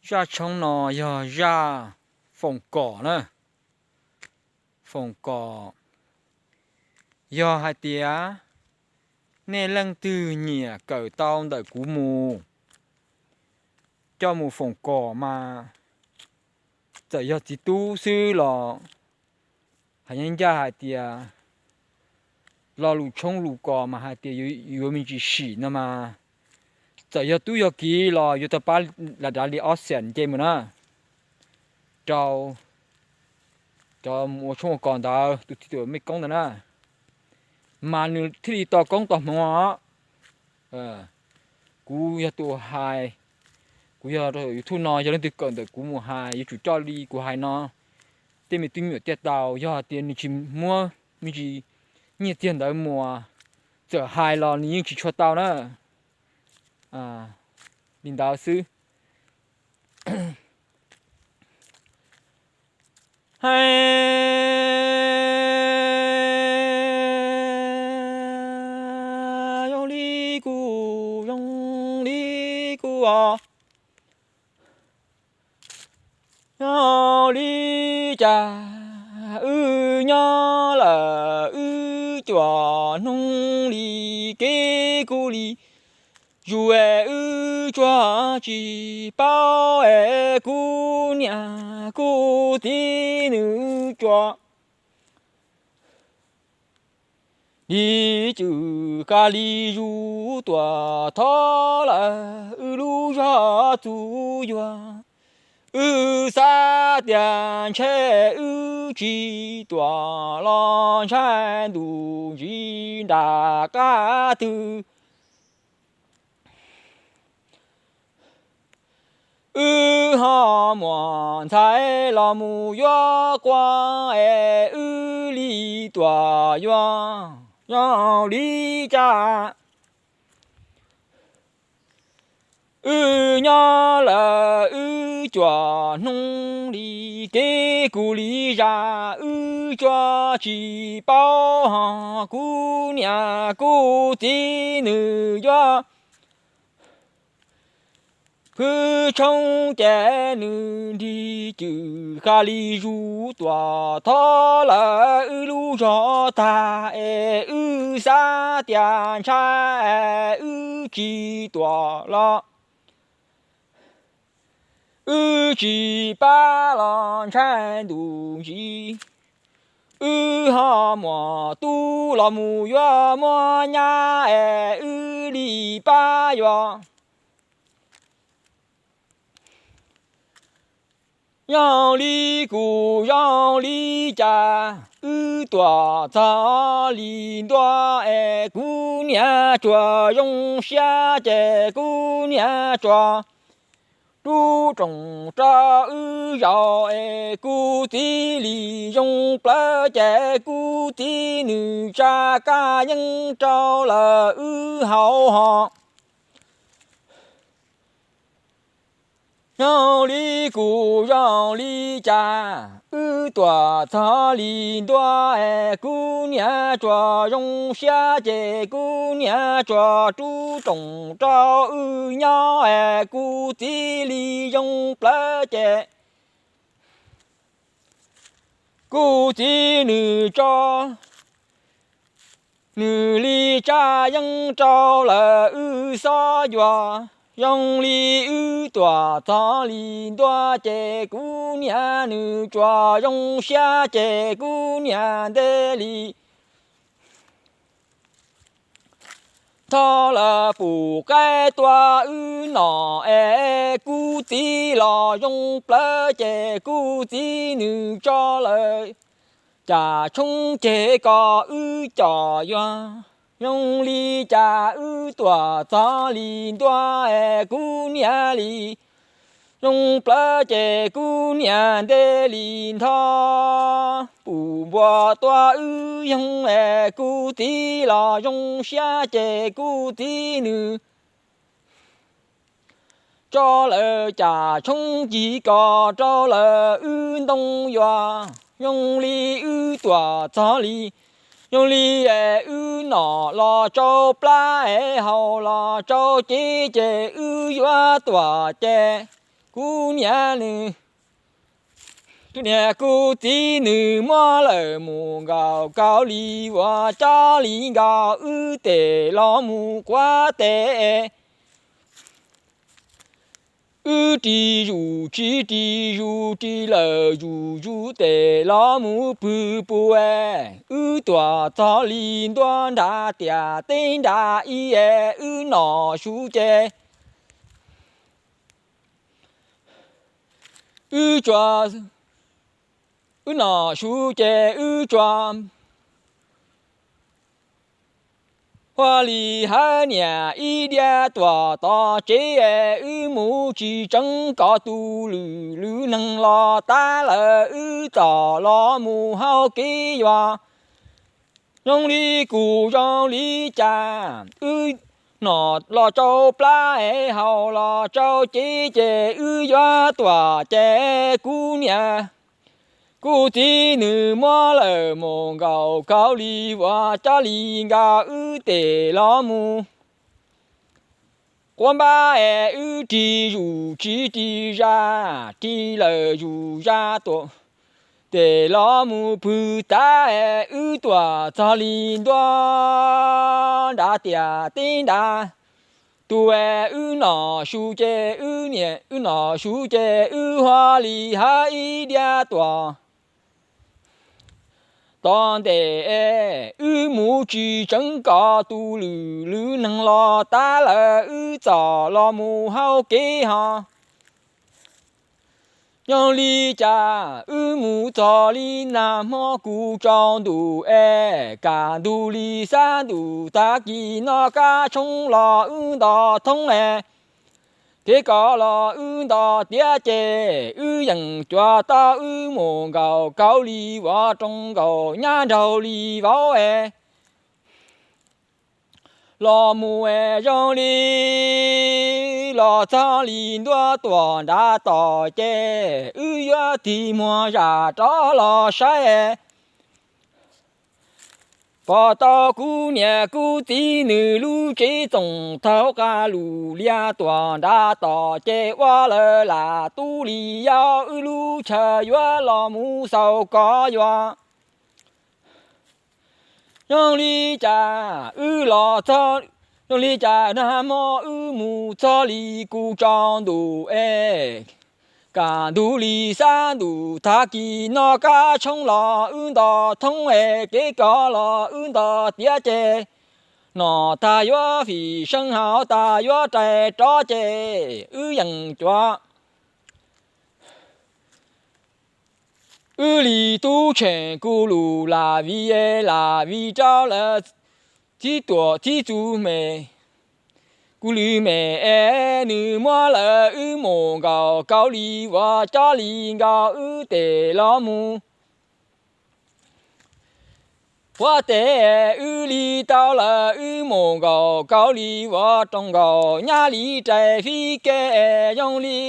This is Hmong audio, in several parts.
Zaj tshoob no yog zaj foom kom na. Foom kom, yog hais tias nej leej twg nyiam kawm tau ntawm kuv mus, coj mus foom kom mas, txawm yog txiv tub xwb los hais ncaj ncaj hais tias lo lus tshoob lus kos mas hais tias yuav me ntsis sim no mas, txawm yog tub yog kiv los yuav tau pab lam dav li ob xees nce mus na, rau cov mus ua tshoob ua kos ntawd, tus thwj tim mej koob ntawd na, mas nws thiaj li tau koob tau hmoov. Kuv yog tus hais, kuv yog YouTube no, yog leej twg kawm ntawm kuv mus hais yuav tsum coj li kuv hais no, tej me tub me nyuam thiaj tau. Yog hais tias nws tsis muab me ntsis nyiaj txiag ntawd mus, txawm hais los nws yeej tsis tshua tau na. Li ntawd xwb. Hais zoo li kuv, zoo li kuv os. Zoo li cas wb nyob lawm wb cuaj hnub li, kev kuv li zuj es wb tsuag tsis paub es kuv niam kuv txiv nws tsuas li cwm kab li zus tuam thov lawm wb lub zog txuj yuag. Wb xav tias ntshe wb tsis tuam los ntshai ntuj ntsis nram qab twg. Wb ho muaj ntxhais los mus yuav quaj es wb li tuam yuag. Zoo li cas wb nyob lawm wb cuaj hnub li, kev kuv li zaj wb tsuag tsis paub ho kuv niam kuv txiv nws yuav khwv tshoob ces nws nrig cwm kab li zus tuam thov lawm wb lub zog tag es wb xav tias ntshai wb tsis tuam los wb tsis pab los ntshai ntuj ntsis. Wb ho muaj tub los mus yuav muaj nyab es wb li pab yuav. Zoo li kuv, zoo li cas wb tuam txog li ntua es kuv niam tsuas zoo siab ces kuv niam tsuas rub roos rau wb zaum es kuv txiv li zoo plawv ces kuv txiv nws tsa kab yeeb rau lawm wb haus ho. Zoo li kuv, zoo li cas wb tuam txog li ntua es kuv niam tsuas zoo siab ces kuv niam tsuas rub roos rau wb nyob es kuv txiv li zoo plawv ces kuv txiv nws tso, nws li tsa yeeb rau lawm wb xob yuav. Zoo li wb tuam txog li ntua ces kuv niam nws tsuas zoo siab ces kuv niam ntev li tho lawm pum qaib tua wb nom es kuv txiv los zoo plawv ces kuv txiv nws tso lawm cas tshoob ceg kom wb com yuav. Zoo li cas wb tuam txog li ntua es kuv niam li zoo plawv ces kuv niam ntev li ntho pum npua tua wb yoog es kuv txiv los zoo siab ces kuv txiv nws tso lawm cas tshoob cig kom rau lawm wb ntoo yuav. Zoo li wb tuam txog li, zoo li es wb nom los tsau plab es haus los tsau cev ces wb yuav tuam ces kuv niam nws, kuv niam kuv txiv nws muab lawm mus nkaum kaum li uas cov li nkaus wb tes los mus quav tes. Wb ris zus tsis ris zus ris lawm zus zus tes los mus pw pua. Wb tuam txog li ntua nram tiam teb nram ib es wb nom su ces wb tsuas, wb nom su ces wb tsuas hu li hawv niam ib diav tuam tom tsev es wb mus tsis tseev kom tus lwm lwm neeg los tab lawm wb txawm los mus hauv kev yuav. Zoo li kuv zoo li cas wb nom los tsau plab es haus los tsau cev ces wb yuav tuam ces kuv niam kuv txiv nws muab lawm mus nkaum kaum li uas cov li nkaus wb tes los mus quav npab es wb ris zus tsis ris zaj ris lawm zus zaj tuam tes los mus pw tav es wb tuam txog li ntua nram tiam teb nram tus es wb nom su ces wb niam wb nom su ces wb hu li hawv ib diav tuam tom ntej es wb mus tsis tseev kom tus lwm lwm neeg los tab lawm wb txawm los mus hauv kev ho. Yog li cas wb mus txog li nag hmo kuv tsaus ntuj es kaj ntug li xab ntuj tag kis no kab tshoob los wb nto thoob es kev kos los wb nto tiav ces wb yeem cuav tau wb mus nkaum kaum li uas roos nkaus nyab nraug li vauv es los mus es zoo li los txog li ntua tuam nram tom ces wb yuav tig muag zam rov los saib es pom tau kuv niam kuv txiv nws lub tsev txoos thaub qab lus liab tuam nram tom ces ua lawv lam tub li yau wb lub chaw yuav los mus xaus kov yuav. Zoo li cas wb los txog, zoo li cas nag hmo wb mus txog li kuv tsaus ntuj es kaj ntug li xab ntuj tag kis no kab tshoob los wb nto thoob es kev kos los wb nto tiav ces nom tag yuav fim seeb hauv tag yuav rais rov ces wb yeem cuav wb li tub tsheej kuv lus lam vim es lam vim rau lawv txib tuam txib txuj me. Kuv lwm me es nws muab lawv wb mus nkaum kaum li uas cov li nkaus wb tes los mus quav tes wb li tau lawv wb mus nkaum kaum li uas roos nkaus nyab li rais fib kev es zoo li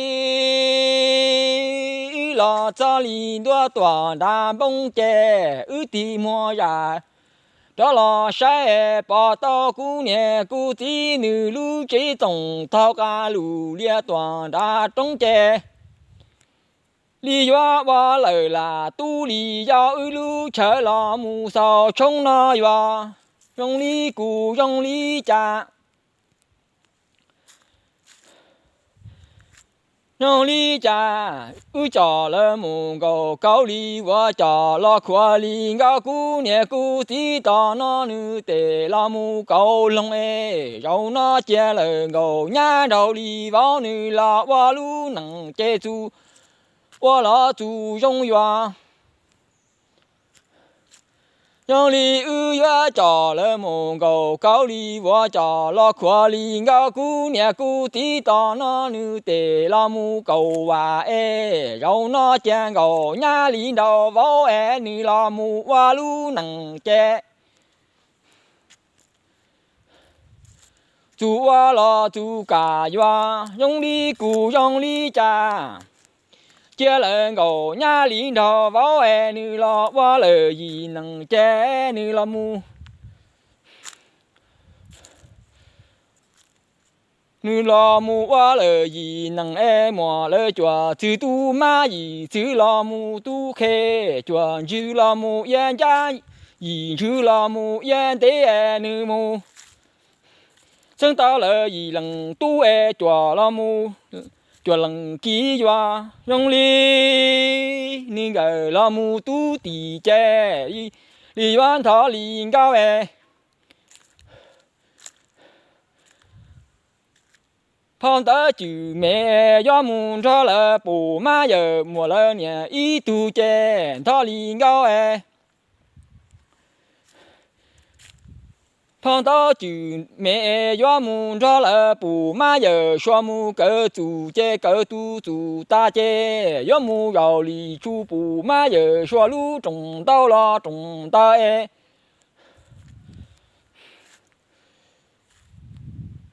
wb los txog li ntua tuam nram npoo ces wb tig muag zam rov los saib pom tau kuv niam kuv txiv nws lub tsev txoos thaub qab lus liab tuam nram roob ces li yuav ua lawm lam tub li yau wb lub chaw los mus xaus tshoob no yuav zoo li kuv zoo li cas. Zoo li cas wb coj lawv mus nkaum kaum li uas coj los khuam li nkaus kuv niam kuv txiv tom no nws tes los mus kaum loog es zaum no cia lawm nkaus nyab nraug li vauv nws los ua lub neej ces txus ua los txus zoo yuav. Zoo li wb yuav coj lawv mus nkaum kaum li uas coj los khuam li nkaus kuv niam kuv txiv tom no nws tes los mus kaum vam es zaum no cia nkaus nyab li nraug vauv es nws los mus ua lub neej ces txus ua los txus kam yuav zoo li kuv zoo li cas. Cia lawv nkaum nyab li nraug vauv es nws los ua lawm yim neej ces nws los mus Nws los mus ua lawm yim nees es muam lawv cuam txwv tub mab, yim txwv los mus tub qhe, cuam ntswg los mus iab ncab, yim ntswg los mus iab ntev es nws mus xeeb tau lawm yim leej tub es cuam los mus, cuam leej kiv yuav zoo li nws nkawm los mus tub tim ces li yuav nthov li nkauj es phauj Ntawv Cwm Mem yuav mus nrog lawv pum mab yawm muam lawv niam ib tug ces nthov li nkauj es phauj Ntawv Cwm Mem yuav mus nrog lawv pum mab yawm sua mus kawm txum ces kawm tus txum tas ces yuav mus zaum li tsu pum mab yawm sua lub roos ntau los roos ntawd es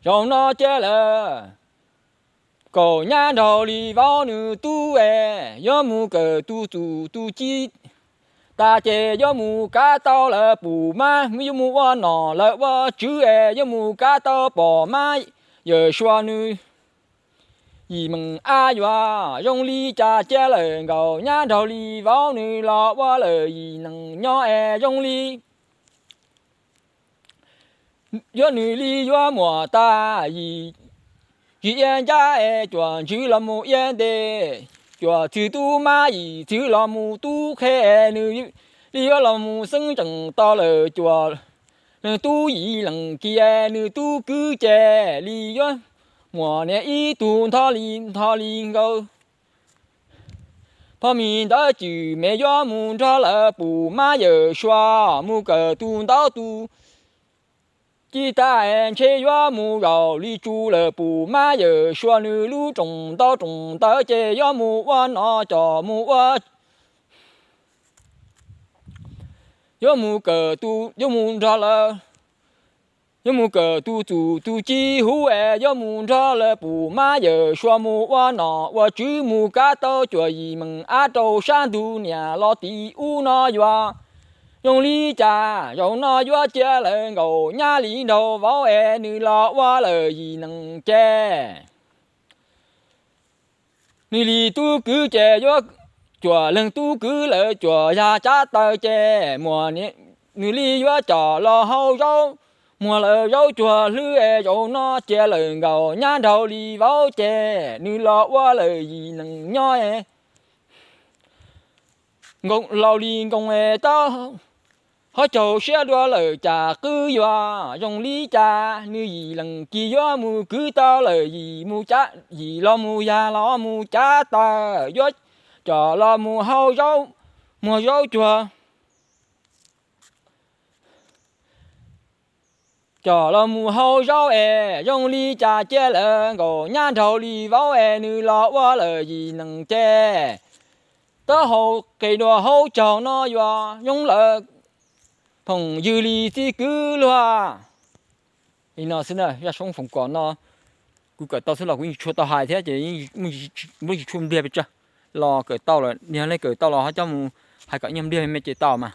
zaum no ces lawv kaum nyab nraug li vauv nws tub es yuav mus kawm tus txum tus ci tas ces yuav mus kav tau lawv pum mab, yuav mus ua nom lawv ua tswv es yuav mus kav tau pom mab yawm sua nws yim meem ab yuav zoo li cas cia lawm nkaum nyab nraug li vauv nws los ua lawm yim nees nyob es zoo li yuav nws li yuav muam tas yim, yim iab ncab es cuam ntswg los mus iab ntev, cuam txwv tub mab yim txwv los mus tub qhe es nws li yuav los mus xeeb tseem tau lawm cuam leej tub yim leej kiv es nws tub kwv ces li yuav muam niam ib tug nthov li, nthov li nkauj. Phauj Mim Ntawv Cwm Mem yuav mus nrog lawv pum mab yawm sua mus kawm tus ntawv tus ci tas es ntshe yuav mus zaum li tsu lawv pum mab yawm sua nws lub roos ntau roos ntawd ces yuav mus ua nom coj mus ua, yuav mus kawm tus, yuav mus nrog lawv, yuav mus kawm tus txum tus ci huv es yuav mus nrog lawv pum mab yawm sua mus ua nom ua tswv mus kav tau cuam yim meem ab rau sab ntug niam los tim ub no yuav zoo li cas zaum no yuav cia lawm nkaum nyab li nraug vauv es nws los ua lawm yim nees ces nws li tub kwv ces yuav cuam leej tub kwv lawv cuam yag cab taw ces muam nws li yuav coj los hau zaub, muag lawv zaub cuag hlwb es zaum no cia lawm nkaum nyab nraug li vauv ces nws los ua lawm yim nees nyob es laus li nkoos es tau hov caug siab dua lawm cas qwb yuav zoo li cas nws yim leej kiv yuav mus kwv tau lawm yim mus cav, yim los mus yag los mus cav taw yuav coj los mus hau zaub, muag zaub cuag coj los mus hau zaub es zoo li cas cia lawm nkaum nyab nraug li vauv es nws los ua lawm yim nees ces taub hau qe dua hauv caug no yuav zoo lawm phooj ywg li txiv kwv luag. Li no xwb na, zaj soob foom kom no kuv kawm tau xwb los kuv yeej tsis tshua tau hais thiab ces muaj tsis tshua npliag pes tsawg los kawm tau lawm, yog leej kawm tau los ho coj mus hais kom nyiag npliag me ces tau mas.